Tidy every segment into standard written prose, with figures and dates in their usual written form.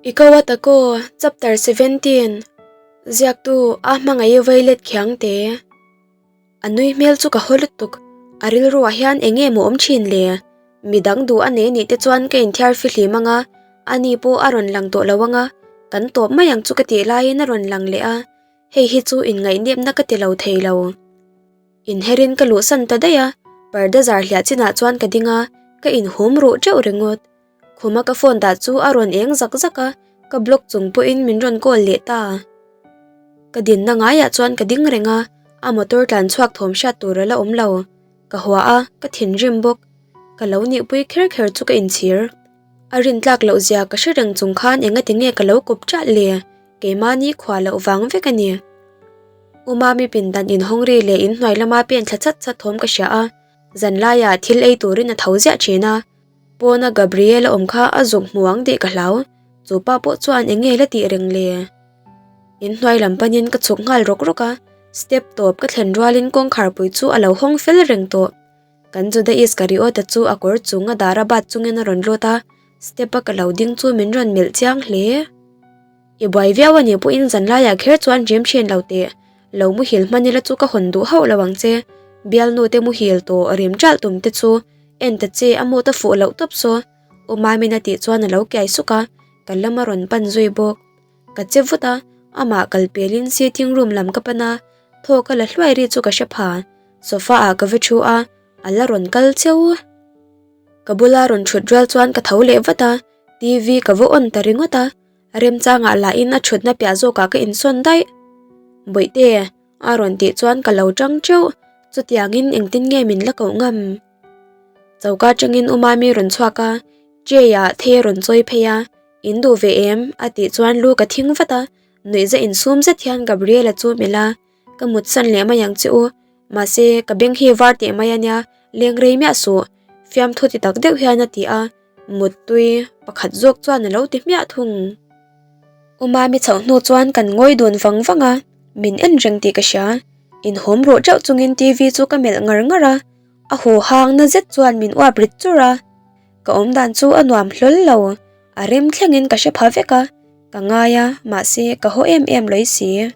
I ko a tak aw, Chapter 17, Ziaktu a hmangaih vailet khiang te. A nui hmel chu ka haw lutuk, a rilruah hian eng nge maw awm thin le? Midang duh a nei nih te chuan ka inthiar fihlim ang a, ani pawh a rawn lang tawh lo ang a, kan tawp mai ang chu ka tih laiin a rawn lang leh a, hei hi chu inngaihniapna ka ti lo thei lo. Inherin ka luhsan ta daih a, parda zar hliah chinah chuan ka ding a, ka inhum ruh teuh ringawt. Khuma ka phone dah chu a rawn eng zak zak a, ka block chung pawhin min rawn call leh ta. Ka dinna ngaiah chuan ka ding reng a, a motor tlan chhuak thawm hriat tur a la awm lo. Ka hua a, ka thinrim bawk. Ka lo nihpui kher kher chu ka inchhir. A rintlak loh zia ka hre reng chung khan engati nge ka lo kawp ṭalh le? Keimahni khua loh vang vek a ni. U Mami pindan inhawng ri leh inhnuai lama pen thla chat chat thawm ka hria a, zanlaiah thil ei turin a tho ziah ṭhin a. Pawna Gabriel a awm kha a zuk hmu ang tih ka hlau, chu pa pawh chuan eng nge la tih reng le? Inhnuai lam panin ka chhuk nghal rawk rawk a, step tawp ka thlen rualin kawngkhar pui chu a lo hawng fel reng tawh. Kan Juda Iskariota chu a kawr chung a dar a bat chungin a rawn lut a, step a ka lo ding chu min rawn melh chiang hle. I buai viau a nih pawhin zanlaiah kher chuan rim thin lo teh. Lo muhil hman ila chu ka hawn duh hauh lo ang che. Bialnu te muhil tawh rim ṭalh tum te chu en ta che a mut a fuh loh tawp saw. U Mamin a tih chuan a lo kiai suk a, ka lam a rawn pan zui bawk. Ka che vut a, amah kal pelin sitting room lam ka pan a, thaw ka la hluai ri chu ka hre pha. Sofa ah ka va thu a, a la rawn kal cheu. Ka bula rawn thut rual chuan ka tho leh vat a, TV ka va on ta ringawt a. Remchangah lahin a thutna piah zawkah ka insawn daih. Bawihte, a rawn tih chuan ka lo tang teuh, chutiangin engtin nge min la koh ngam? Choka atangin U Mami rawn chhuak a, tray ah the rawn chawi phei a, In duh ve em? a tih chuan lu ka thing vat a, nuihza insum zet hian Gabriela chu melh a, Ka mutsan leh mai ang che u, mahse ka beng hi var teh mai ania, leng rei miah suh, fiamthu ti tak deuh hian a ti a. Muttui pakhat zawk chuan a lo ti hmiah thung. U Mami chhoh hnu chuan kan ngawi dun vang vang a, min en reng tih ka hria. Inhawm ruh teuh chungin TV chu ka melh ngar ngar a, a haw hang na zet chuan min uap rit chur a. Ka awm dan chu a nuam hlawl lo, a rem thlengin ka hre pha vek a, ka ngai a, mahse ka haw em em lawih si.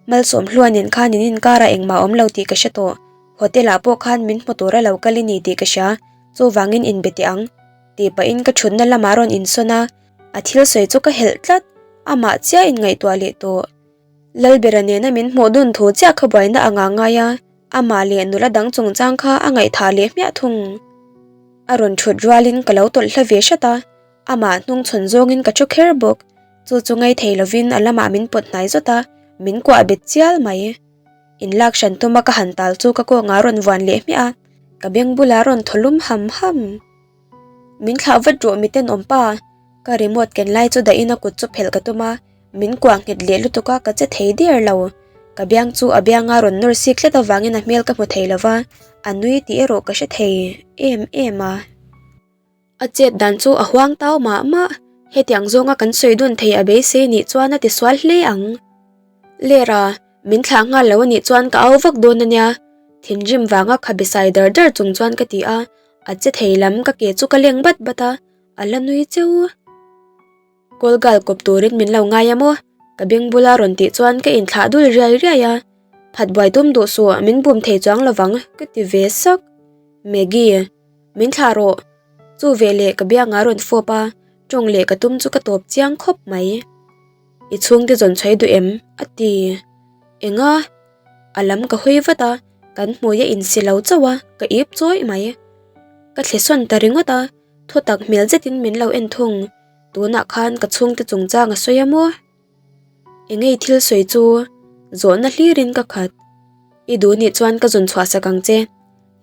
Malsawm hluanin khan in inkarah engmah awm lo tih ka hre tawh, hotel ah pawh khan min hmu tur a lo kal i ni tih ka hria. Chuvangin inbe teh ang, tih pahin ka thutna lamah rawn insawn a, a thil sawi chu ka helh tlat, amah chiah inngaihtuah leh tawh. Lalbera nena min hmuh dun thu chiah kha buaina a ngah ngai a, amah leh nula dang chungchang kha a ngaihthah leh hmiah thung. A rawn thut rualin ka lo tawlh hla ve hrat a, amah hnungchhawn zawngin ka thu kher bawk, chu chu ngaithei lovin a lamah min pawt hnai zawt a, min kuah bet chial mai. In lak hran tuma ka han tal chu ka kawngah rawn vuan leh hmiah a, ka beng bulah rawn thaw lum ham ham. Min thlah vat rawh mi tenawm pa, ka remote ken lai chu dahin a kut chu phelh ka tum a, min kuah nghet leh lutuk a ka che thei der lo. Ka biang chu a bianga rawn nawr sik tlat avangin a hmel ka hmu thei lova, a nui tih erawh ka hre thei em em a. A chet dan chu a huang tau mah mah, hetiang zawnga kan sawi dun thei a beisei nih chuan a ti sual hle ang. Lera, min thlah nghal lo anih chuan ka au vak dawn ania, thinrim vanga kha besai dar dar chung chuan ka ti a, a che thei lam ka ke chu ka leng bat bat a, a la nui cheu. Call girl kawp turin min lo ngai a maw? Ka beng bula rawn tih chuan ka inthlah dul riai riai a, phat buai tum duh suh min bum thei chuang lovang ka ti ve sak. Maggie. Min thlah rawh. Chu veleh ka biangah rawn fawp a, tawng leh ka tum chu ka tawp chiang khawp mai. I chhungte zawn chhaih duh em? a ti. Enga? A lam ka hawi vat a, kan hmui a insi lo chauh a, ka ip chawih mai. Ka thle sawn ta ringawt a, thaw tak hmel zetin min lo en thung. Tunah khan ka chhungte chungchang a sawi a maw? Engei thil sawi chu zawhna hlirin ka khat. I duh nih chuan ka zawn chhuah sak ang che.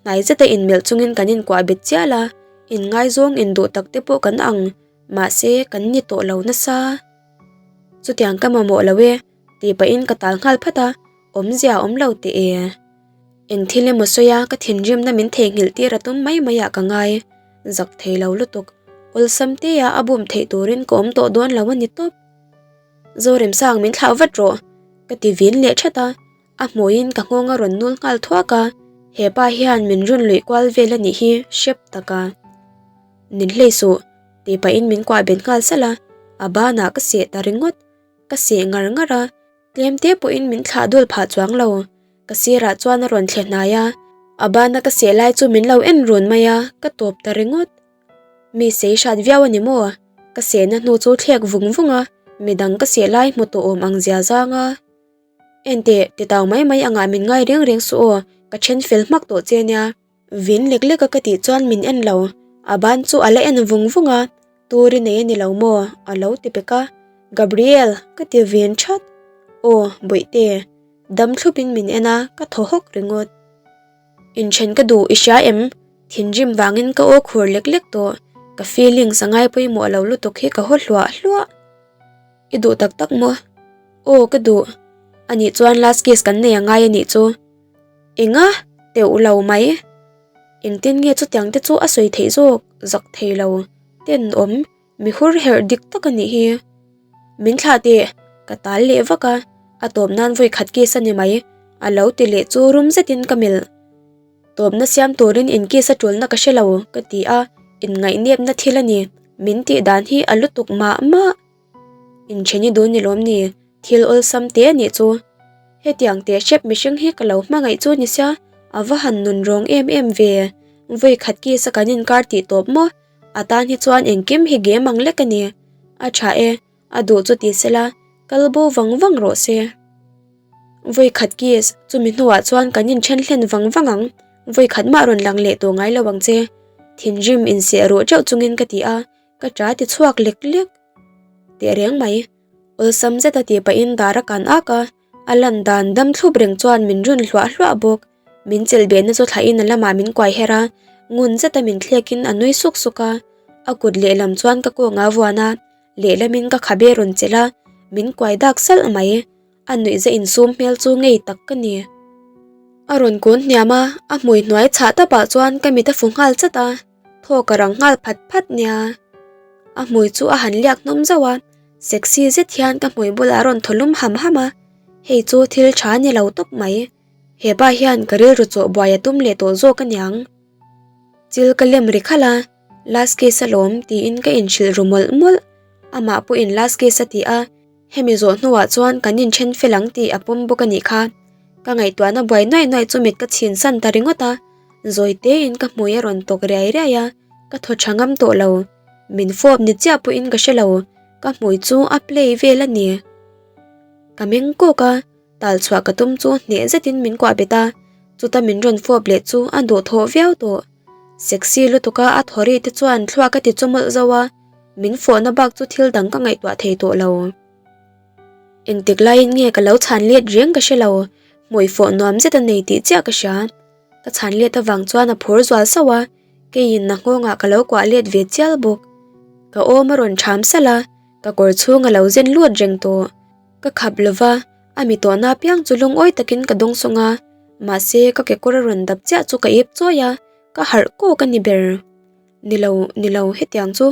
Hnai zeta inmelh chungin kan inkuah bet chial a, inngaizawng induh tak te pawh kan ang, mahse kan ni tawh lo nasa. Chutiang ka mamawh lo e, tih pahin ka tal nghal phat a, awmzia a awm lo teh e. Eng thil emaw sawi a, ka thinrimna min theihnghilh tir a tum mai mai ah ka ngai. Zak thei lo lutuk, awlsam te a a bum theih turin ka awm tawh dawn lo a ni tawp. Zoremsang min thlah vat rawh, ka ti vin leh that a, a hmuiin ka nghawng a rawn nul nghal thuak a, hepa hian min rawn luih kual vel a nih hi hrep tak a. Nin hlei suh, tih pahin min kuah bet nghal salh a, A banah ka seh ta ringawt. Ka seh ngar ngar a, tlem te pawhin min thlah dul phah chuang lo. Ka sirah chuan a rawn thle hnai a, a bana ka seh lai chu min lo en run mai a, ka tawp ta ringawt. Mi sei hrat viau a ni maw? Ka sehna hnu chu thlek vung vung a, midang ka seh lai hmu tawh awm ang zia zang a. Enteh, titau mai mai angah min ngai reng reng suh aw, ka then fel hmak tawh che nia. Vin lek lek a ka tih chuan min en lo, a ban chu a la en vung vung a, Tur i nei a ni lo maw? a lo ti pek a, Gabriel! ka ti vin that. Aw, Bawihte. Dam thlup in min en a, ka thaw hawk ringawt. Inthen ka duh i hria em? Thinrim vangin ka aw khur lek lek tawh, ka feelings a ngai pawimawh lo lutuk hi ka haw hluah hluah. I duh tak tak maw? Aw ka duh. Anih chuan last kiss kan nei a ngai anih chu. Enga? Teuh lo mai. Engtin nge chutiang te chu a sawi theih zawk? Zak thei lo. Tenawm, mi hur herh dik tak anih hi. Min thlah teh, ka tal leh vak a, a tawp nan vawi khat kiss a ni mai, a lo ti leh chu rum zetin ka melh. Tawpna siam turin in kiss a tulna ka hre lo, ka ti a, inngaihnepna thil a ni, min tih dan hi a lutuk mah mah. Intheni dun ni lawm ni, thil awlsam te a nih chu. Hetiang teh hrep mihring hi ka lo hmangaih chu ni sia, a va han nun rawng em em ve. Vawi khat kiss a kan inkar tih tawp maw? A tan hi chuan engkim hi game ang lek a ni. A tha e, a duh chu ti sela, kal bo vang vang rawh se. Vawi khat kiss, chumi hnuah chuan kan inthen hlen vang vang ang, vawi khat mah rawn lang leh tawh ngai lo ang che. Thinrim inseh ruh teuh chungin ka ti a, ka ṭa ti chhuak lek lek. Teh reng mai, awlsam zeta tih pahin dar a kan ak a, a lan dan dam thlup reng chuan min run hluah hluah bawk. Min chelh behna chu thlahin a lamah min kuai her a, ngun zeta min thlekin a nui suk suk a. A kut lehlam chuan ka kawngah a vuan a, lehlamin ka khabe rawn chelh a, min kuai dak salh mai. A nuihza insum hmel chu ngei tak ka ni. A rawn kun hniam a, a hmui hnuai chhah tapah chuan ka mit a fu nghal chat a, thaw ka rang nghal phat phat nia. A hmui chu a han liak hnawm zauh a, sexy zet hian ka hmui bulah a rawn thaw lum ham ham a, hei chu thil tha ni lo tawp mai. Hepa hian ka rilru chawh buai a tum leh tawh zawk aniang. Chil ka lem ri khalh a, last kiss alawm tiin ka inhrilh ru mawlh mawlh. Amah pawhin last kiss a ti a, hemi zawh hnuah chuan kan inthen fel ang tih a pawm bawk a nih kha. Ka ngaihtuahna buai nuaih nuaih chu mit ka chhin san ta ringawt a, zawi tein ka hmui a rawn tawk riai riai a, ka thaw tha ngam tawh lo. Min fawp ni chiah pawhin ka hre lo, ka hmui chu a play vel a ni. Ka meng kawk a. Tal chhuah ka tum chu hneh zetin min kuah bet a, chuta min rawn fawp leh chu a duhthawh viau tawh. Sexy lutuka a thaw ri te chuan thluak a ti chawmawlh zo a, min fawhna bak chu thil dang ka ngaihtuah thei tawh lo. Engtik laiin nge ka lo chhan let reng ka hre lo, hmui fawh nuam zet a nei tih chiah ka hria. Ka chhan let avang chuan a phur zual sauh a, keiin na nghawngah ka lo kuah let ve chial bawk. Ka awm a rawn ṭham salh a, ka kawr chhung a lo zen lut reng tawh. Ka khap lova, a mi tawhna apiang chu lungawi takin ka dawng sawng a, mahse ka kekawr a rawn dap chiah chu ka ip chawi a, ka harh kawk a ni ber. Ni lo, ni lo, hetiang chu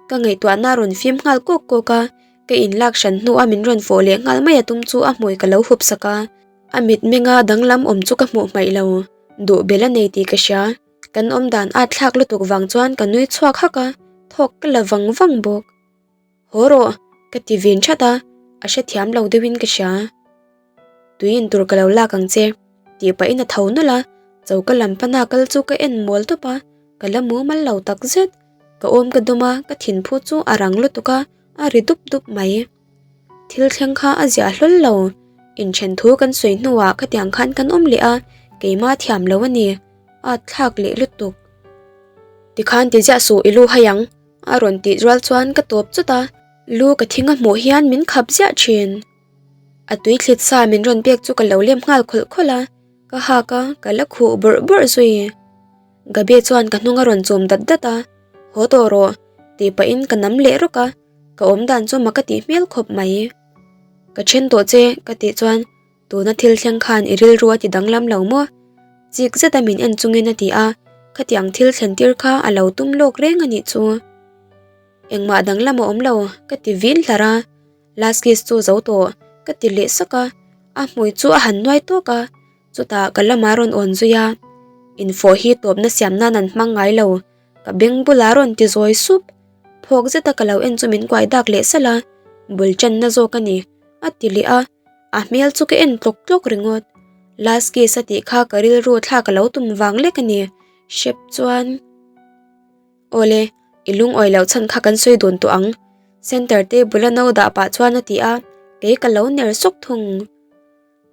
ka ngaihtuahna a rawn fim nghal kawk kawk a, ka inlak hran hnu a min rawn fawh leh nghal mai a tum chu a hmui ka lo hup sak a, a mitmenga danglam awm chu ka hmuh hmaih lo, duh bel a nei tih ka hria, kan awmdan at thlak lutuk vang chuan ka nui chhuak hak a, thawk ka la vang vang bawk. Haw rawh, ka ti vin that a, a hrethiam lo deuhin ka hria. Tui in tur ka lo lak ang che, tih pahin a tho nawlh a, choka lam pana kal chu ka en mual tawp a, ka la mumal lo tak zet. Ka awm ka dawm a, ka thinphu chu a rang lutuk a, a ri dup dup mai. Thil thleng kha a ziah hlawl lo, inthen thu kan sawi hnuah khatiang khan kan awm leh a, keimah thiam lo a ni, at thlak leh lutuk. Tikhan ti ziah suh i lu hai ang. A rawn tih rual chuan ka tawp chawt a, lu ka thing a hmuh hian min khap ziah thin. A tui thlit sa min rawn pek chu ka lo lem nghal khawlh khawlh a, ka hak a, ka la khuh bawrh bawrh zui. Gabi chuan ka hnung a rawn chawm dat dat a, Haw tawh rawh, tih pahin ka nam leh rawk a, ka awmdan chu mak a tih hmel khawp mai. Ka then tawh che, ka tih chuan Tuna thil thleng khan i rilru a ti danglam lo maw? Chik zeta min en chungin a ti a, khatiang thil thlen tir kha a lo tum lawk reng a nih chu. Engmah danglam a awm lo, ka ti vin hlar a, last kiss chu zo tawh, ka ti leh sak a, a hmui chu a han nuai tawk a, chutah ka lamah a rawn awn zui a, infawh hi tawpna siam nan an hmang ngai lo, ka beng bulah a rawn ti zawi sup. Phawk zeta ka lo en chu min kuai dak leh salh a, bul channa zawk a ni, a ti leh a, a hmel chu ka en tlawk tlawk ringawt. Last kiss a tih kha ka rilru thlak a lo tum vang lek a ni, hrep chuan. Awle, i lungawi loh chhan kha kan sawi dun tawh ang, Center te bula no dah pah chuan a ti a, kei ka lo ner sawk thung.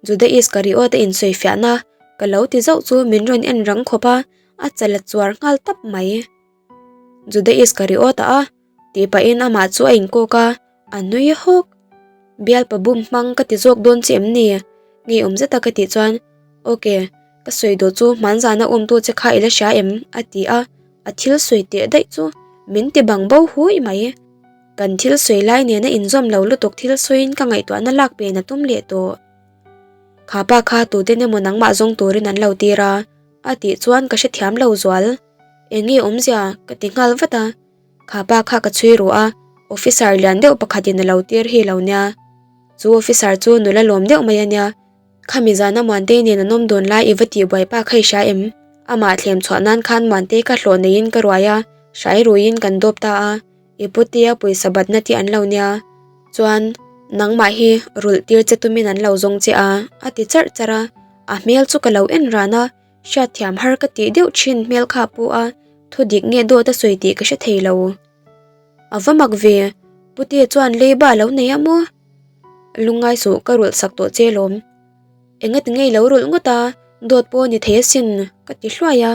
Juda Iskariot a insawifiahna ka lo ti zauh chu min rawn en rang khawp a, a chal a chuar nghal tap mai. Juda Iskariot a a tih pahin amah chu a inkawk a, a nui hawk. Bialpa bum hmang ka ti zawk dawn che em ni? Ngeiawm zeta ka tih chuan, Ok, ka sawi duh chu hmanzana awmtu che kha i la hria em? a ti a, a thil sawi teh daih chu min ti bang bo hui mai. Kan thil sawi lai nena inzawm lo lutuk thil sawiin ka ngaihtuahna lak pen a tum leh tawh. Kha pa kha tuten emaw nangmah zawng turin an lo tir a, a tih chuan ka hrethiam lo zual. Eng nge awmzia? ka ti nghal vat a. Kha pa kha ka chhui ru a, officer lian deuh pakhatin a lo tir hi lo nia. Chu officer chu nula lawm deuh mai a nia. Khami zana Muantei nen an awm dawn lai i va tih buai pa kha i hria em? Amah thlem chhuah nan khan Muantei ka hlawh neiin ka ruai a, hrai ruiin kan dawp ta a. I putea pawisa batna tih an lo nia. Chuan, nangmah hi rulh tir che tumin an lo zawng che a, a ti charh charh a. A hmel chu ka lo en ran a, hriatthiam har ka tih deuh thin hmel kha a pu a, thu dik nge dawt a sawi tih ka hre thei lo. A va mak ve, putea chuan leiba a lo nei a maw? Lungngai suh ka rulh sak tawh che lawm. Engati ngei lo rulh ngawt a, dawt pawh ni thei asin, ka ti hluai a.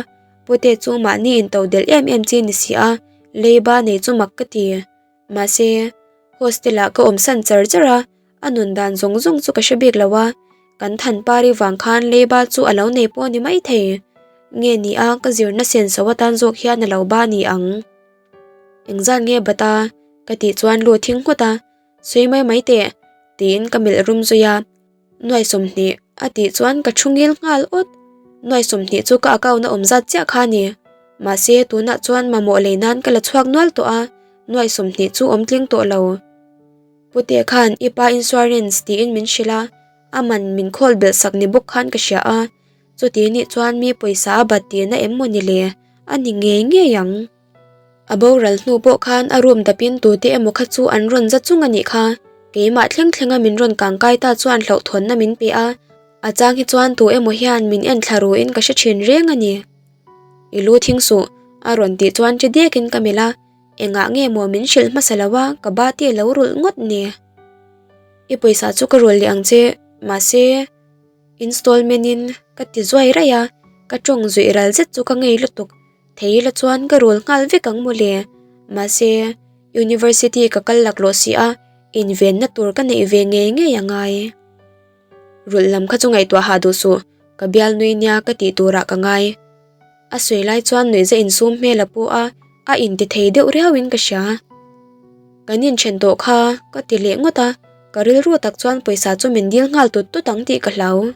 Pute chu mahni in to delh em em chi ni si a, leiba nei chu mak ka ti. Mahse, hostel ah ka awm san char char a, a nun dan zawng zawng chu ka hre bik lo a, kan than pari vang khan leiba chu a lo nei pawh ni mai thei. Nge ni a, ka zirna senso atan zawk hian a lo ba ni ang. Engzat nge bat a? Ka tih chuan lu a thing nghut a, sawi mai mai teh, tiin ka melh rum zui a. Nuai 20 a tih chuan ka thu ngil nghal awt. Nuai 20 chu ka account a awm zat chiah kha a ni. Mahse tunah chuan mamawh lei nan ka la chhuak nual tawh a, nuai 20 chu awm tling tawh lo. Pute khan i pa insurance tiin min hrilh a, a man min khawl belh sak ni bawk khan ka hria a. Chuti nih chuan mi pawisa a bat tihna em maw ni le? A ni ngei ngei ang. A boral hnu pawh khan a room dapin tute emaw kha chu an rawn za chung a nih kha. Keimah thleng thlenga min rawn kang kai ta chuan hlauhthawnna min pe a, a chang hi chuan tu emaw hian min en thla ruin ka hre thin reng a ni. I lu thing suh, a rawn tih chuan che dekin ka melh a, engah nge maw min hrilh hmasa lo a, ka bati a lo rulh ngawt ni. I pawisa chu ka rulh leh ang che, mahse installment in ka ti zuai raih a, ka tawng zuih ral zet chu ka ngei lutuk. Thei ila chuan ka rul nghal vek ang mawle. Mahse, University ka kal laklawh si a, invenna tur ka neih ve ngei ngei a ngai. Rulh lam kha chu ngaihtuah hah duh suh, ka bial nui nia ka tih turah ka ngai. A sawi lai chuan nuihza insum hmel a pu a, a inti thei deuh riauin ka hria. Kan inthen tawh kha ka ti leh ngawt a, ka rilru tak chuan pawisa chu min dil nghal tut tut ang tih ka hlau.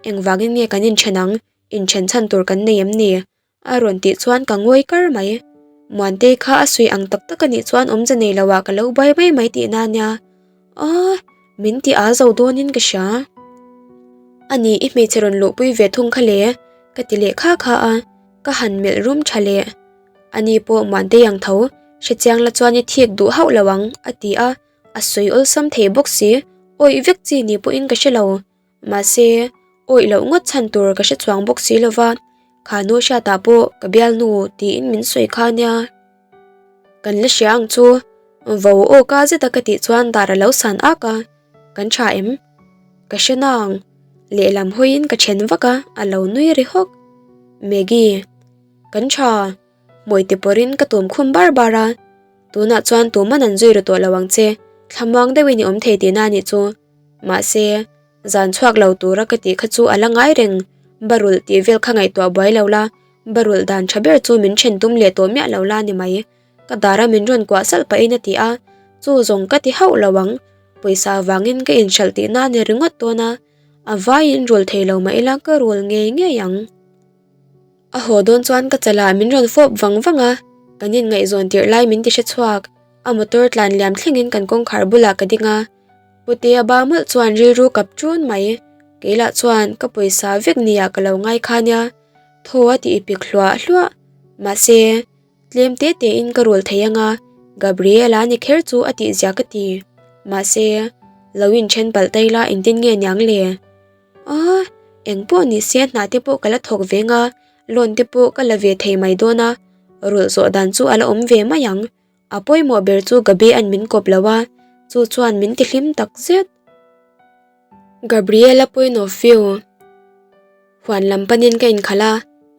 Engvangin nge kan inthen ang? Inthen chhan tur kan nei em ni? A rawn tih chuan ka ngawi kar mai. Muantei kha a sawi ang tak tak a nih chuan awmze nei lo ah ka lo buai mai mai tihna ania. Aaa, min ti â zo dawnin ka hria. A ni, i hmeichhe rawn luhpui ve thung kha le, ka ti leh kha kha a, ka han melh rum tha leh. A ni pawh Muantei ang tho, hrechiang la chuan i thik duh hauh lo ang, a ti a, a sawi awlsam thei bawk si, awih vek chi ni pawhin ka hre lo. Mahse, awih loh ngawt chhan tur ka hre chuang bawk si lova, kha nu hriatah pawh ka bialnu tiin min sawi kha nia. Kan la hria ang chu, vo aw ka zeta ka tih chuan dar a lo san ak a, kan tha em? Ka hre nang, lehlam hawiin ka then vak a, a lo nui ri hawk. Maggie, kan tha. Hmui ti pawrin ka tum khum bar bar a, tunah chuan tuman an zui ru tawh lo ang che, thlamuang deuhin i awm thei tihna a nih chu. Mahse, zan chhuak lo tura ka tih kha chu a la ngai reng, barulh tih vel kha ngaihtuah buai lo la, barulh dan tha ber chu min then tum leh tawh miah lo la ni mai. Ka dara min rawn kuah salh pahin a ti a, chu zawng ka ti hauh lo ang, pawisa vangin ka inhralh tihna a ni ringawt dawn a, a vaiin rul thei lo mah ila ka rul ngei ngei ang. A haw dawn chuan ka chalah min rawn fawp vang vang a, kan inngaihzawn tirh lai min ti hre chhuak. A motor tlan liam thlengin kan kawngkhar bulah ka ding a, Putea ba mawlh chuan rilru kap ṭun mai. Kei lah chuan ka pawisa vek nia ka lo ngai kha nia, thaw a ti ipik hluah hluah. Mahse, tlem te tein ka rul thei anga, Gabriela ni kher chu a tihzia ka ti. Mahse, lo inthen palh ta ila engtin nge niang le? Aaa, eng pawh ni se hna te pawh ka la thawk ve nga, loan te pawh ka la ve thei mai dawn a, rulh zawh dan chu a la awm ve mai ang. A pawimawh ber chu Gabi an min kawp lo a, chu chuan min ti hlim tak zet. Gabriela point of view Huan lam panin ka inkhalh a,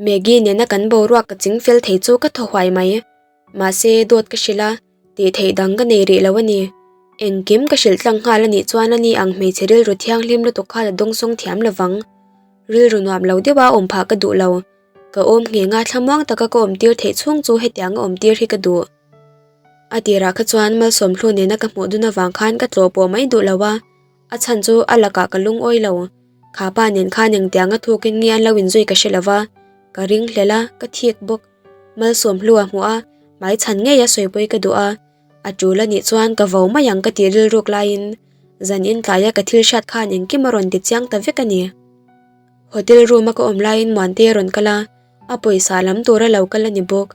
Maggie nena kan boruak ka ching fel thei chu ka thaw huai mai. Mahse, dawt ka hrilh a, tih theih dang ka nei rih lo a ni. Engkim ka hrilh tlang nghal a nih chuan ani ang hmeichhe rilru thianghlim lutuk khan a dawngsawng thiam lo vang. Rilru nuam lo deuha awm phah ka duh lo. Ka awm ngheng a thlamuang taka ka awm tir theih chhung chu hetianga awm tir hi ka duh. A tirah kha chuan Malsawmhlu nena ka hmuh dun avang khan ka tlawh pawh mai duh lo a, a chhan chu a lakah ka lungawi lo. Kha pa nen khan engtianga thukin nge an lo inzui ka hre lo va, ka ring hlel a, ka thik bawk. Malsawmhlu a hmuh a, hmaichhan ngei a sawipawi ka duh a, a tul a nih chuan ka vo mai ang ka tih rilruk laiin zan in tlaia ka thil hriat khan engkim a rawn ti chiang ta vek a ni. Hotel room a ka awm laiin Muante a rawn kal a, a pawisa lam tura lo kal a ni bawk.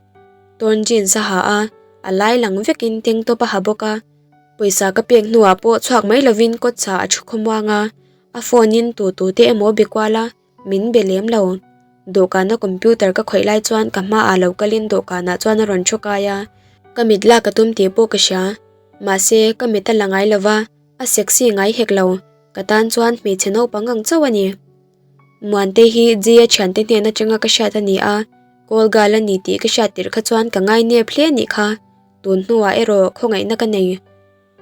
Torn jeans a ha a, a lai lang vekin tank top a ha bawk a. Pawisa ka pek hnuah pawh chhuak mai lovin kawtchah a thu khawmuang a, a phone in tu tu te emaw be kual a, min be lem lo. Dawhkana computer ka khawih lai chuan ka hmaah lo kalin dawhkanah chuan a rawn thu kai a, ka mit lak a tum tih pawh ka hria. Mahse, ka mit a la ngai lova, a sexy ngai hek lo. Ka tan chuan hmeichhe naupang ang chauh a ni. Muante hi G-a thiante hnen atanga ka hriat a ni a, call girl a ni tih ka hriat tirh kha chuan ka ngai nep hle a nih kha. Tun hnuah erawh khawngaihna ka nei.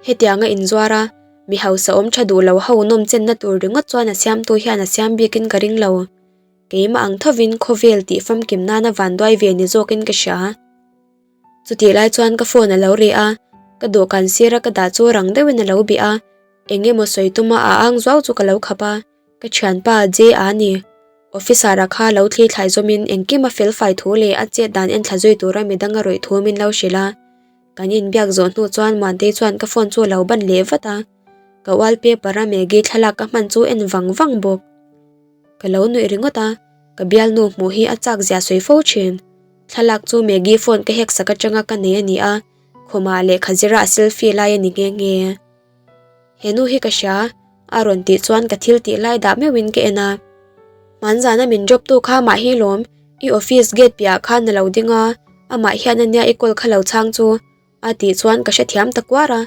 Hetianga inzuar a, mi hausa awm tha duh lo ho nawm chenna tur ringawt chuan a siamtu hian a siam bikin ka ring lo. Keimah ang thovin khawvel tih famkim nana vanduai ve ni zawkin ka hria. Chutih lai chuan ka phone a lo reh a, ka dawhkan sira ka dah chu rang deuhin a lo bih a, eng emaw sawi tuma a ang zuau chu ka lo khap a, ka thianpa J-a ni. Officer-a kha lo thli thlai zawmin engkim a fel fai thu leh a chet dan enthla zui tura midang a rawih thu min lo hrilh a. Kan inbiak zawh hnu chuan Muantei chuan ka phone chu a lo ban leh vat a, ka wallpaper-a Maggie thlalak ka hman chu en vang vang bawk. Ka lo nuih ringawt a, ka bialnu hmuh hi a chak zia sawi fo thin. Thlalak chu Maggie phone ka hack sak atanga ka nei a ni a, khumah lehkha zira a selfie lai a ni nghe nghe. He nu hi ka hria, a rawn tih chuan ka thil tih lai dah meuhin ka en a. Hmanzana min drop tu kha mah hi lawm, i office gate piahah khan a lo ding a, amah hian ania i call kha lo chhang chu, a tih chuan ka hrethiam ta kuar a.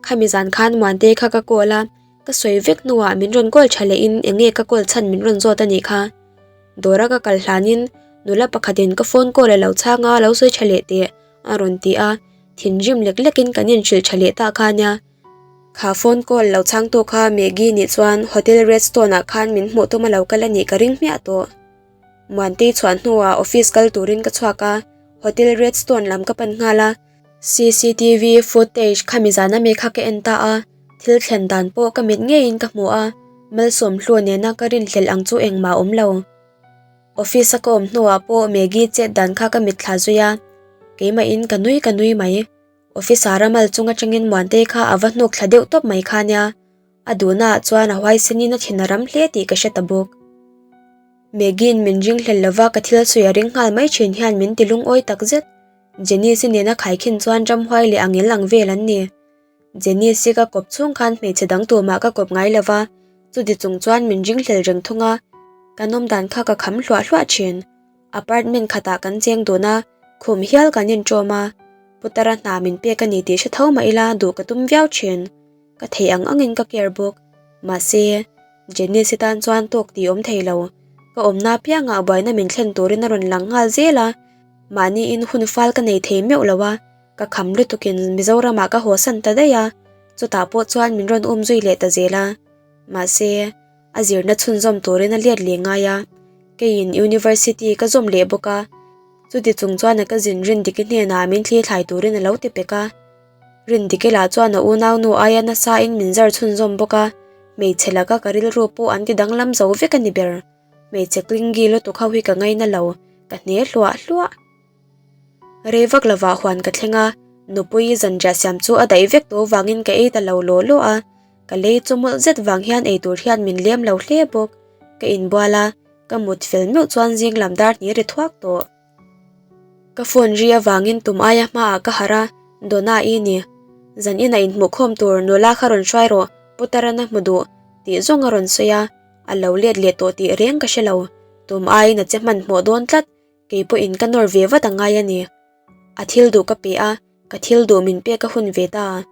Khami zan khan Muante kha ka call a, ka sawi vek hnuah min rawn call tha lehin eng nge ka call chhan min rawn zawt a nih kha. Dawra ka kal hlanin nula pakhatin ka phone call a lo chhang a, lo sawi tha leh teh, a rawn ti a, thinrim lek lekin kan inhrilh tha leh ta kha nia. Kha phone call lo chhang tu kha Maggie nih chuan Hotel Red Stone ah khan min hmuh tum a lo kal a nih ka ring hmiah tawh. Muantei chhuah hnuah office kal turin ka chhuak a, Hotel Red Stone lam ka pan nghal a. Cctv footage khami zan ami kha ka en ta a, thil thlen dan pawh ka mit ngeiin ka hmu a, Malsawmhlu nena ka rinhlelh ang chu engmah a awm lo. Office a ka awm hnuah pawh Maggie chet dan kha ka mitthla zui a, keimahin ka nui ka nui mai. Officer a mal chung atangin Muantei kha a va hnuk thla deuh tawp mai kha nia, a duhnaah chuan a huaisenin a thin a ram hle tih ka hre ta bawk. Maggie-in min ringhlel lova ka thil sawi a ring nghal mai thin hian min ti lungawi tak zet. Janice-i nena khaikhin chuan ramhuai leh angel ang vel an ni. Janice-i ka kawp chhung khan hmeichhe dang tumah ka kawp ngai lova, chuti chung chuan min ringhlel reng thung a, kan awmdan kha ka kham hluah hluah thin. Apartment khatah kan cheng dun a, khum hial kan inṭawm a, Putara hna min pek a ni tih hre tho mah ila duh ka tum viau thin. Ka theih ang angin ka care bawk. Mahse, Janice-i tan chuan tawk tih awm thei lo. Ka awmna apiangah buaina min thlen turin a rawn lang nghal zel a, mahniin hun fal ka nei thei meuh lo a, ka kham lutukin Mizoramah ka haw san ta daih a, chutah pawh chuan min rawn um zui leh ta zel a. Mahse, a zirna chhunzawm turin a let leh ngai a, keiin University ka zawm leh bawk a, chuti chung chuan a ka zin Rindiki hnenah min thli thlai turin a lo ti pek a. Rindiki lah chuan a unau nu aia nasain min zar chhunzawm bawk a, hmeichhe laka ka rilru pawh an ti danglam zo vek a ni ber. Hmeichhe clingy lutuk ho hi ka ngaina lo, ka hne hluah hluah. Rei vak lovah huan ka thleng a, nupui zanriah siam chu a daih vek tawh vangin ka ei ta lo law law a, ka lei chu mawlh zet vang hian eitur hian min lem lo hle bawk. Ka inbual a, ka mut fel meuh chuan zing lam dar hnih ri thuak tawh. Ka phone ri avangin tum aia hmaah ka harh a, Donna i ni. Zan ina inhmuhkhawm tur nula kha rawn hruai rawh, Putaran a hmu duh, tih zawng a rawn sawi a, a lo let leh tawh tih reng ka hre lo. Tum aiin a che hmanhmawh dawn tlat, kei pawhin ka nawr ve vat a ngai a ni. A thil duh ka pe a, ka thil duh min pek a hun ve ta.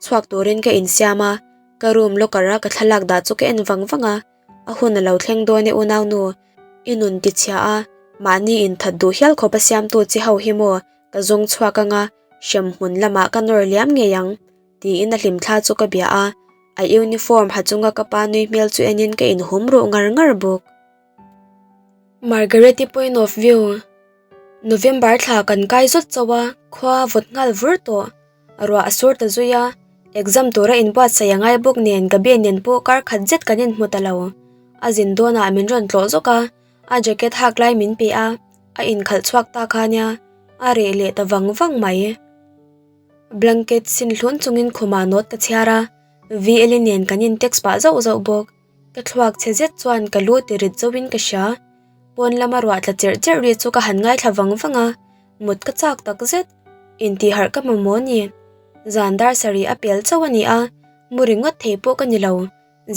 Chhuak turin ka insiam a, ka room locker a ka thlalak dah chu ka en vang vang a, a hun a lo thleng dawn e unaunu, i nun tichhia a, mahni inthat duh hial khawp a siamtu chi ho hi maw ka zawng chhuak anga hremhmun lamah ka nawr liam ngei ang tiin a hlimthla chu ka bia a, a uniform ha chunga ka pa nui hmel chu enin ka inhum ruh ngar ngar bawk. Margaret-i point of view November thla kan kai zawt chauh a, khua vawt nghal vur tawh. Ruah a sur ta zui a, exam tura inbuatsaih a ngai bawk nen Gabi nen pawh kar khat zet kan inhmu ta lo. A zin dawnah min rawn tlawh zawk a, a jacket hak lai min pe a, a inkhalh chhuak ta kha nia, a reh leh ta vang vang mai. Blanket sin hlun chungin khumah note ka chhiar a, VL-i nen kan in text pah zauh zauh bawk. Ka thluak chhe zet chuan ka lu ti rit zauhin ka hria. Pawn lama ruah tla cherh cherh ri chu ka han ngaithla vang vang a, mut ka chak tak zet. Intihharh ka mamawh a ni. Zan dar sarih a pel chauh a ni a, mu ringawt thei pawh ka ni lo,